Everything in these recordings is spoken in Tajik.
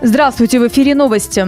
Здравствуйте, в эфире новости.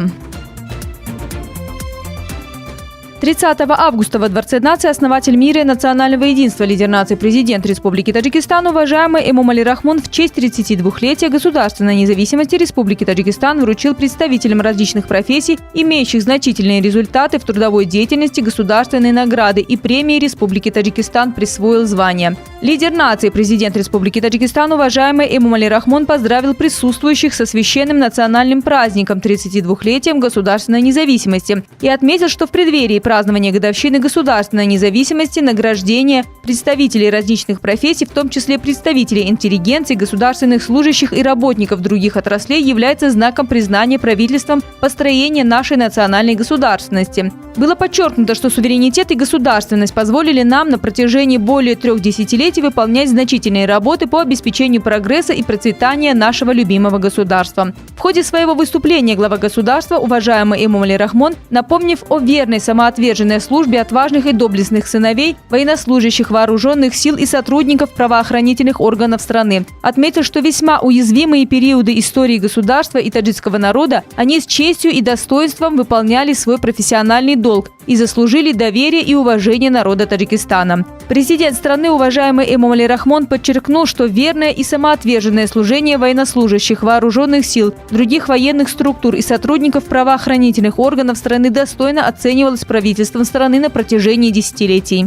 30 августа во Дворце нации основатель мира и национального единства, лидер нации, президент Республики Таджикистан, уважаемый Эмомали Рахмон, в честь 32-летия государственной независимости Республики Таджикистан вручил представителям различных профессий, имеющих значительные результаты в трудовой деятельности, государственные награды и премии Республики Таджикистан, присвоил звание. Лидер нации, президент Республики Таджикистан, уважаемый Эмомали Рахмон, поздравил присутствующих со священным национальным праздником 32-летием государственной независимости и отметил, что в преддверии празднования годовщины государственной независимости награждение представителей различных профессий, в том числе представителей интеллигенции, государственных служащих и работников других отраслей, является знаком признания правительством построения нашей национальной государственности. Было подчеркнуто, что суверенитет и государственность позволили нам на протяжении более 3 десятилетий выполнять значительные работы по обеспечению прогресса и процветания нашего любимого государства. В ходе своего выступления глава государства, уважаемый Эмомали Рахмон, напомнив о верной самоотверженной службе отважных и доблестных сыновей, военнослужащих вооруженных сил и сотрудников правоохранительных органов страны, отметил, что весьма уязвимые периоды истории государства и таджикского народа они с честью и достоинством выполняли свой профессиональный долг и заслужили доверие и уважение народа Таджикистана. Президент страны, уважаемый Эмомали Рахмон, подчеркнул, что верное и самоотверженное служение военнослужащих вооруженных сил, других военных структур и сотрудников правоохранительных органов страны достойно оценивалось правительством страны на протяжении десятилетий.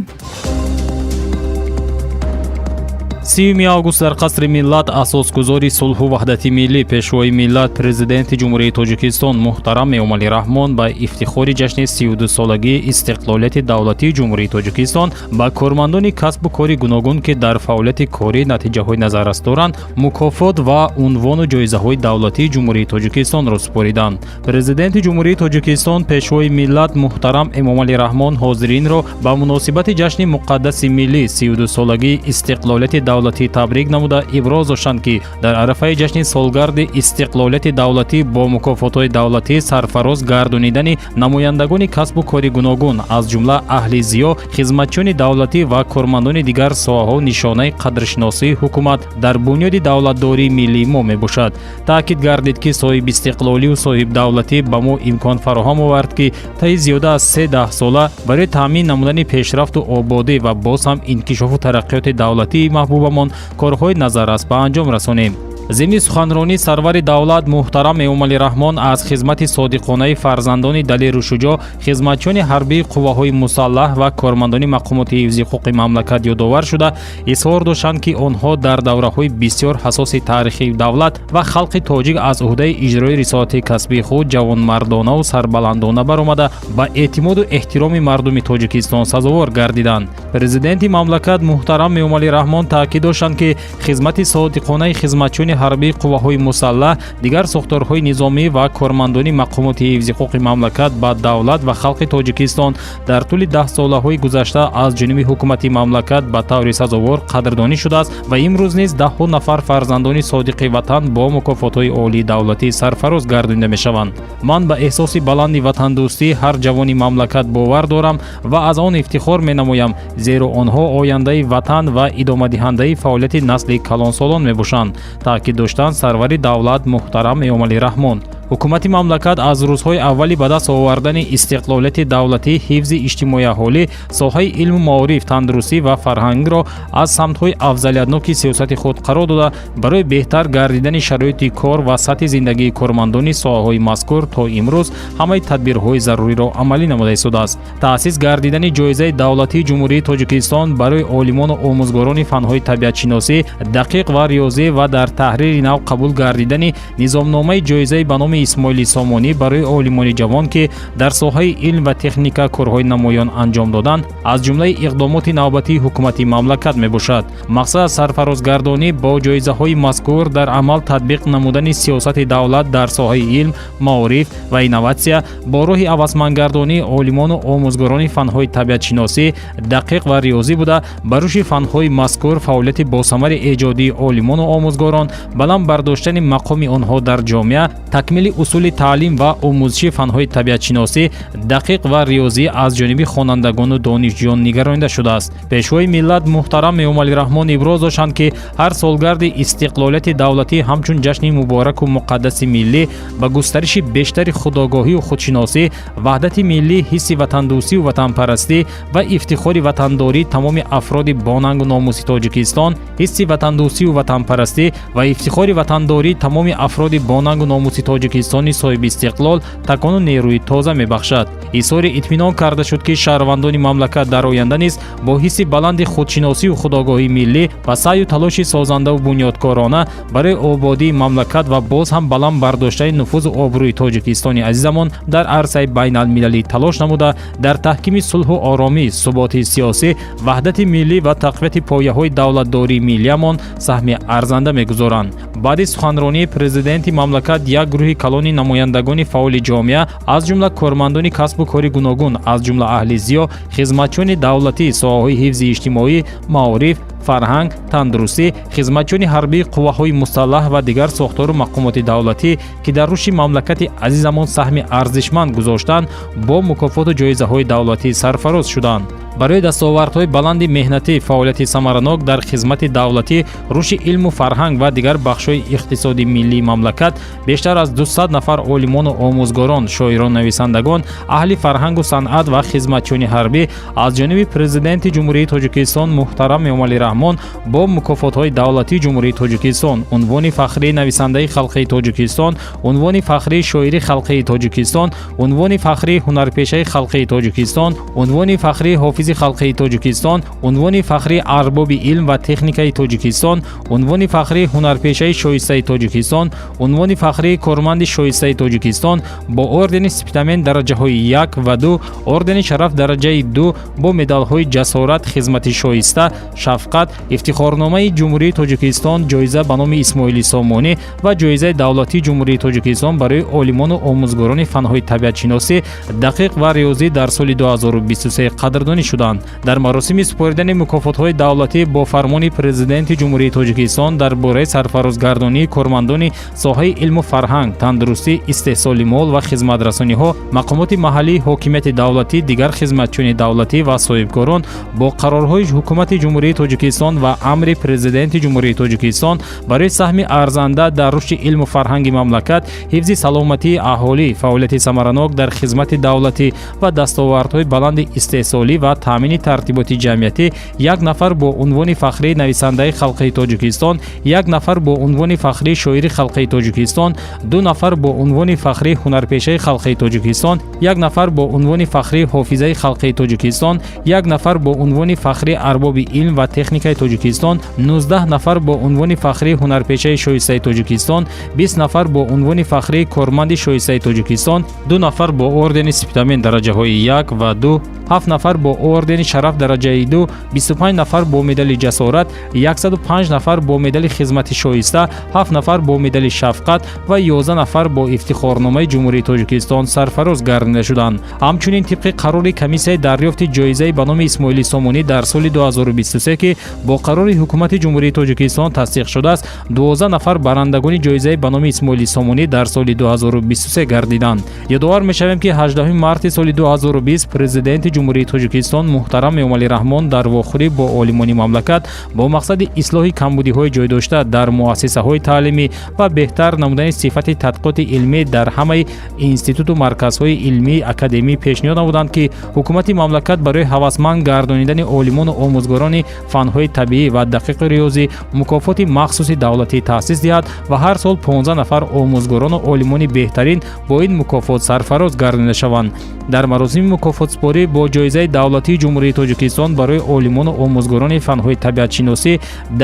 30 август дар Қасри миллат асосгузори сулҳу ваҳдати миллӣ, Пешвои миллат, Президенти Ҷумҳурии Тоҷикистон муҳтарам Эмомалӣ Раҳмон ба ифтихори ҷашни 32-солагии истиқлолияти давлатии Ҷумҳурии Тоҷикистон ба кормандони касбу кори гуногун, ки дар фаъолияти корӣ натиҷаҳои назаррас доранд, мукофот ва унвону ҷоизаҳои давлатии Ҷумҳурии Тоҷикистонро супориданд. Президенти Ҷумҳурии Тоҷикистон, Пешвои миллат муҳтарам Эмомалӣ Раҳмон ҳозиринро ба муносибати ҷашни муқаддаси миллӣ, 32-солагии истиқлолияти давлатӣ табрик намуда, иброз доштанд, ки дар арафаи ҷашни солгарди истиқлолияти давлатӣ бо мукофотҳои давлатӣ сарфароз гардонидани намояндагони касбу кори гуногун, аз ҷумла аҳли зиё, хизматчиёни давлатӣ ва кормандони дигар соҳаҳо, нишонаи қадршиносии ҳукумат дар бунёди давлатдории миллии мо мебошад. Таъкид гардид, ки соҳибистиқлолию соҳибдавлатӣ ба мо имкон фароҳам овард, ки таи зиёда аз се даҳсола барои таъмин намудани пешрафту ободӣ ва боз ҳам инкишофу тараққиёти давлатии маҳбубамон корҳои назаррас ба анҷом расонем. Зимни суханронӣ сарвари давлат муҳтарам Эмомалӣ Раҳмон аз хизмати содиқонаи фарзандони далеру шуҷоъ, хизматчиёни ҳарбии қувваҳои мусаллаҳ ва кормандони мақомоти ҳифзи ҳуқуқи мамлакат ёдовар шуда, изҳор доштанд, ки онҳо дар давраҳои бисёр ҳассоси таърихи давлат ва халқи тоҷик аз уҳдаи иҷрои рисолати касбии худ ҷавонмардонаву сарбаландона баромада, ба эътимоду эҳтироми мардуми Тоҷикистон сазовор гардиданд. Президенти мамлакат муҳтарам Эмомалӣ Раҳмон таъкид доштанд, ки хизмати содиқонаи хизматчиёни ҳарбии қувваҳои мусаллаҳ, дигар сохторҳои низомӣ ва кормандони мақомоти ҳифзи ҳуқуқи мамлакат ба давлат ва халқи Тоҷикистон дар тӯли даҳсолаҳои гузашта аз ҷониби ҳукумати мамлакат ба таври сазовор қадрдонӣ шудааст ва имрӯз низ даҳҳо нафар фарзандони содиқи ватан бо мукофотҳои олии давлатӣ сарфароз гардонида мешаванд. Ман ба эҳсоси баланди ватандӯстии ҳар ҷавони мамлакат бовар дорам ва аз он ифтихор менамоям, зеро онҳо ояндаи ватан ва идомадиҳандаи фаъолияти насли калонсолон мебошанд, таъкид доштанд сарвари давлат муҳтарам Эмомалӣ Раҳмон. Ҳукумати мамлакат аз рӯзҳои аввали ба даст овардани истиқлолияти давлатӣ ҳифзи иҷтимоии аҳолӣ, соҳаи илму маориф, тандурустӣ ва фарҳангро аз самтҳои афзалиятноки сиёсати худ қарор дода, барои беҳтар гардидани шароити кор ва сатҳи зиндагии кормандони соҳаҳои мазкур то имрӯз ҳамаи тадбирҳои заруриро амалӣ намуда истодааст. Таъсис гардидани ҷоизаи давлатии Ҷумҳурии Тоҷикистон барои олимону омӯзгорони фанҳои табиатшиносӣ, дақиқ ва риёзӣ ва дар таҳрири нав қабул гардидани низомномаи ҷоизаи ба номи Исмоили Сомонӣ барои олимони ҷавон, ки дар соҳаи илм ва техника корҳои намоён анҷом доданд, аз ҷумлаи иқдомоти навбатии ҳукумати мамлакат мебошад. Мақсад аз сарфарозгардонӣ бо ҷоизаҳои мазкур дар амал татбиқ намудани сиёсати давлат дар соҳаи илм, маориф ва инноватсия бо роҳи ҳавасмандгардонии олимону омӯзгорони фанҳои табиатшиносӣ, дақиқ ва риёзӣ буда, ба рушди фанҳои мазкур, фаъолияти босамари эҷодии олимону омӯзгорон, баланд бардоштани мақоми онҳо дар ҷомеа, такмили Тағйири усули таълим ва омӯзиши фанҳои табиатшиносӣ, дақиқ ва риёзӣ аз ҷониби хонандагону донишҷӯён нигаронида шудааст. Пешвои миллат муҳтарам Эмомалӣ Раҳмон иброз доштанд, ки ҳар солгарди истиқлолияти давлатӣ ҳамчун ҷашни мубораку муқаддаси миллӣ ба густариши бештари худогоҳию худшиносӣ, ваҳдати миллӣ, ҳисси ватандӯстию ватанпарастӣ ва ифтихори ватандории тамоми афроди бонангу номуси Тоҷикистон, ҳисси ватандӯстию ватанпарастӣ ва ифтихори ватандории тамоми афроди бонангу номуси Тоҷикистони соҳибистиқлол такону нерӯи тоза мебахшад. Изҳори итминон карда шуд, ки шаҳрвандони мамлакат дар оянда низ бо ҳисси баланди худшиносию худогоҳии миллӣ ва саъю талоши созандаву бунёдкорона барои ободии мамлакат ва боз ҳам баланд бардоштани нуфузу обрӯи Тоҷикистони азизамон дар арсаи байналмилалӣ талош намуда, дар таҳкими сулҳу оромӣ, суботи сиёсӣ, ваҳдати миллӣ ва тақвияти пояҳои давлатдории миллиямон саҳми арзанда мегузоранд. Баъди суханронии президенти мамлакат як гурӯҳи калони намояндагони фаъоли ҷомеа, аз ҷумла кормандони касбу кори гуногун, аз ҷумла аҳли зиё, хизматчиёни давлатӣ, соҳаҳои ҳифзи иҷтимоӣ, маориф, фарҳанг, тандурустӣ, хизматчиёни ҳарбии қувваҳои мусаллаҳ ва дигар сохтору мақомоти давлатӣ, ки дар рушди мамлакати азизамон саҳми арзишманд гузоштанд, бо мукофоту ҷоизаҳои давлатӣ сарфароз шуданд. Барои дастовардҳои баланди меҳнатӣ, фаъолияти самаранок дар хизмати давлатӣ, рушди илму фарҳанг ва дигар бахшҳои иқтисоди миллии мамлакат бештар аз 200 нафар олимону омӯзгорон, шоирон, нависандагон, аҳли фарҳангу санъат ва хизматчиёни ҳарбӣ аз ҷониби Президенти Ҷумҳурии Тоҷикистон муҳтарам Эмомалӣ Раҳмон бо мукофотҳои давлатии Ҷумҳурии Тоҷикистон, унвони фахрии нависандаи халқии Тоҷикистон, унвони фахрии шоири халқии Тоҷикистон, унвони фахрии ҳунарпешаи халқии Тоҷикистон, унвони фахрии ҳофизи халқии Тоҷикистон, унвони фахрии арбоби илм ва техникаи Тоҷикистон, унвони фахрии ҳунарпешаи шоистаи Тоҷикистон, унвони фахрии корманди шоистаи Тоҷикистон, бо ордени Спитамен дараҷаҳои як ва ду, ордени Шараф дараҷаи ду, бо медалҳои Ҷасорат, Хизмати шоиста, Шафқат, Ифтихорномаи Ҷумҳурии Тоҷикистон, ҷоиза ба номи Исмоили Сомонӣ ва ҷоизаи давлатии Ҷумҳурии Тоҷикистон барои олимону омӯзгорони фанҳои табиатшиносӣ, дақиқ ва риёзӣ дар соли 2023 қадрдонӣ шуданд. Дар маросими супоридани мукофотҳои давлатӣ бо фармони Президенти Ҷумҳурии Тоҷикистон дар бораи сарфарозгардонии кормандони соҳаи илму фарҳанг, тандурустӣ, истеҳсоли мол ва хизматрасониҳо, мақомоти маҳаллии ҳокимияти давлатӣ, дигар хизматчиёни давлатӣ ва соҳибкорон бо қарорҳои Ҳукумати Ҷумҳурии Тоҷикистон ва амри Президенти Ҷумҳурии Тоҷикистон барои саҳми арзанда дар рушди илму фарҳанги мамлакат, ҳифзи саломатии аҳолӣ, фаъолияти самаранок дар хизмати давлатӣ ва дастовардҳои баланди истеҳсолӣ ва таъмини тартиботи ҷамъиятӣ як нафар бо унвони фахрии нависандаи халқии Тоҷикистон, як нафар бо унвони фахрии шоири халқии Тоҷикистон, ду нафар бо унвони фахрии ҳунарпешаи халқии Тоҷикистон, як нафар бо унвони фахрии ҳофизаи халқии Тоҷикистон, як нафар бо унвони фахрии арбоби илм ва техникаи Тоҷикистон, 19 нафар бо унвони фахрии ҳунарпешаи шоистаи Тоҷикистон, 20 нафар бо унвони фахрии корманди шоистаи Тоҷикистон, ду нафар бо ордени Спитамен дараҷаҳои як ва ду, ҳафт нафар бо ордени Шараф дараҷаи ду, 25 нафар бо медали Ҷасорат, 105 нафар бо медали Хизмати шоиста, ҳафт нафар бо медали Шафқат ва 11 нафар бо Ифтихорномаи Ҷумҳурии Тоҷикистон сарфароз гардида шуданд. Ҳамчунин, тибқи қарори комиссияи дарёфти ҷоизаи ба номи Исмоили Сомонӣ дар соли 2023, ки бо қарори Ҳукумати Ҷумҳурии Тоҷикистон тасдиқ шудааст, 12 нафар барандагони ҷоизаи ба номи Исмоили Сомонӣ дар соли 2023 гардиданд. Ёдовар мешавем, ки 18 марти соли 2020 Президенти Ҷумҳурии Тоҷикистон муҳтарам Эмомалӣ Раҳмон дар вохӯрӣ бо олимони мамлакат бо мақсади ислоҳи камбудиҳои ҷойдошта дар муассисаҳои таълимӣ ва беҳтар намудани сифати тадқиқоти илмӣ дар ҳамаи институту марказҳои илмии академӣ пешниҳод намуданд, ки ҳукумати мамлакат барои ҳавасманд гардонидани олимону омӯзгорони фанҳои табиӣ ва дақиқу риёзӣ мукофоти махсуси давлатӣ таъсис диҳад ва ҳар сол 15 нафар омӯзгорону олимони беҳтарин бо ин мукофот сарфароз гардонида шаванд. Дар маросими мукофотсупорӣ бо ҷоизаи давлатии Ҷумҳурии Тоҷикистон барои олимону омӯзгорони фанҳои табиатшиносӣ,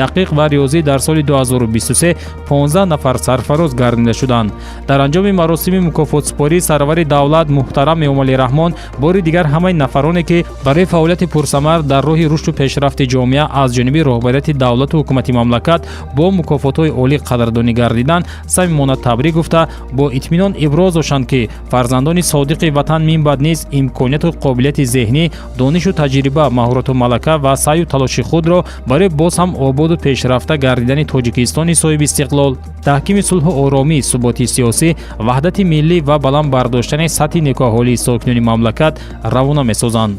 дақиқ ва риёзӣ дар соли 2023 15 нафар сарфароз гардонида шуданд. Дар анҷоми маросими мукофотсупорӣ сарвари давлат муҳтарам Эмомалӣ Раҳмон бори дигар ҳамаи нафароне, ки барои фаъолияти пурсамар дар роҳи рушду пешрафти ҷомеа аз ҷониби роҳбарияти давлату ҳукумати мамлакат бо мукофотҳои олӣ қадрдонӣ гардиданд, самимона табрик гуфта, бо итминон иброз доштанд, ки фарзандони содиқи ватан минбаъд низ имконияту қобилияти зеҳнӣ, дониш. Донишу таҷриба, маҳорату малака ва саъю талоши худро барои боз ҳам ободу пешрафта гардидани Тоҷикистони соҳибистиқлол, таҳкими сулҳу оромӣ, суботи сиёсӣ, ваҳдати миллӣ ва баланд бардоштани сатҳи некӯаҳолии сокинони мамлакат равона месозанд.